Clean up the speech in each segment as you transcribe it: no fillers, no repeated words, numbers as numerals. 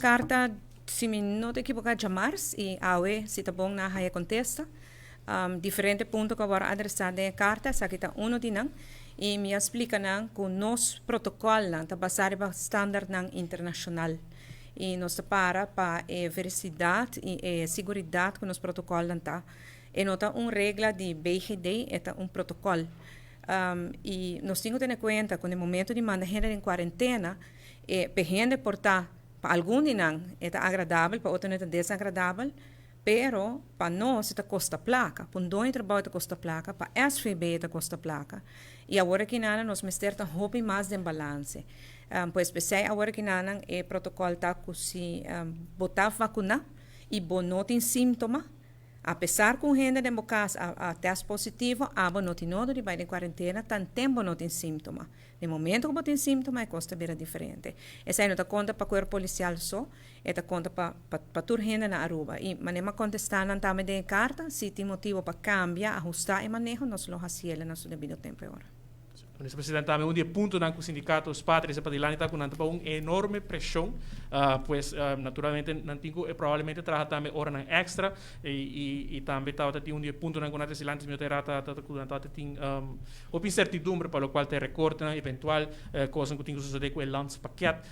karta, si mi no ta ekivoká, djamars i awe si ta bon nan a haya kontesta. Diferente punto ku a wòrdu adresá den e karta, esaki ta uno di nan, i mi a splika nan ku nos protokòlnan ta basá riba standardnan internashonal i nos ta para pa e verisidat i e siguridat ku nos protokòlnan ta. E no ta un regla di BGD, e ta un protokòl. I nos tin ku tene kuenta ku na e momento di manda hende den kuarentena, e p'e hende por ta, pa algun di nan e ta agradabel, pa otronan e ta desagradabel, pero pa nos e ta kosta plaka, pa un doño di trabou e ta kosta plaka, pa SVB e ta kosta plaka. I awor aki nan nos mester ta hopi mas den balanse. Pues p'esei awor aki nan e protokòl ta ku si bo ta vakuná i bo no tin síntoma, Apesar ku un hende den bo kas a tèst positivo, abo no tin nodo di bai den kuarentena tanten bo no tin síntoma. Den momento ku bo tin síntoma e kos ta bira diferente. Esei no ta konta pa kuerpo polisial so, e ta konta pa pa tur hende na Aruba. I manera mi a kontestá nan tambe den e karta, si tin motibu pa kambia, ahustá e maneho, nos lo hasi el na su debido tempu e ora. Minister Presidente, tambe un di e puntonan ku sindikato spa trese padilanti ta ku nan ta pa un enorme preshon, pues naturalmente nan tin ku probablemente traha tambe oranan èkstra i tambe tabata tin un di e puntonan ku nan a trese dilanti señor Terra ta ku nan tabata tin hopi insertidumbre pa lokual ta e rekortenan eventual kosnan ku tin ku sosode ku e landspakket.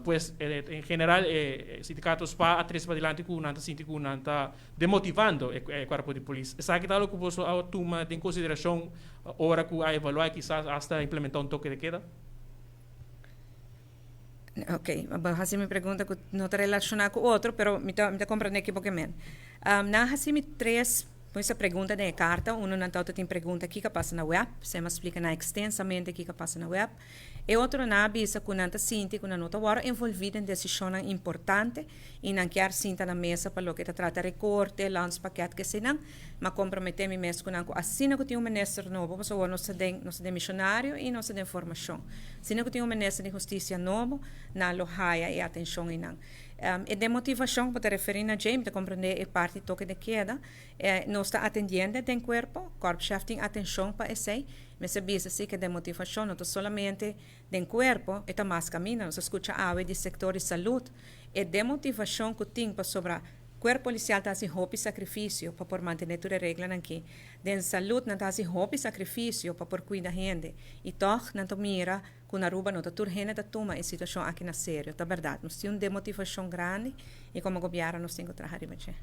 Pues en general e sindikato spa a trese padilanti ku nan ta sinti ku nan ta demotivando e kuerpo di polis. Esaki ta algo ku boso a tuma den konsiderashon ora ku a evaluá i kisas asta implementá un toke de keda? Ok, bo hasi mi pregunta ku no ta relashoná ku otro, pero mi ta mi ta komprendé ki bo ke men. Nan a hasi mi tres pues pregunta den e karta. Uno nan tabata tin pregunta kiko a pasa na web, esei mi a splika nan ekstensamente kiko a pasa na web. E otro nan a bisa ku nan ta sinti ku nan no ta wòrdu envolví den desishonnan importante i nan kier sinta na mesa pa loke ta trata rekorte, landspakket, keseinan. M'a komprometé mi mes ku nan ku asina ku tin un minister nobo, pasobra awor nos ta den nos ta den mishonario i nos ta den formashon. Asina ku tin un minister di hustisia nobo, nan lo haya e atenshon einan. E demotivashon ku bo ta referí na dje, mi ta komprendé e parti toke de keda. Nos ta atendiendo den kuerpo, Korpschef tin atenshon pa esei. Mester bisa si ke demotivashon no ta solamente den kuerpo, e ta mas kaminda. Nos a skucha awe di sektor di salud, e demotivashon ku tin pasobra kuerpo polisial ta hasi hopi sakrifisio pa por mantené tur e reglanan aki. Den salud nan ta hasi hopi sakrifisio pa por kuida hende i tòg nan ta mira ku na Aruba no ta tur hende ta tuma e situashon aki na serio. Ta bèrdat, nos tin un demotivashon grandi i komo gobièrnu nos tin ku traha riba dje.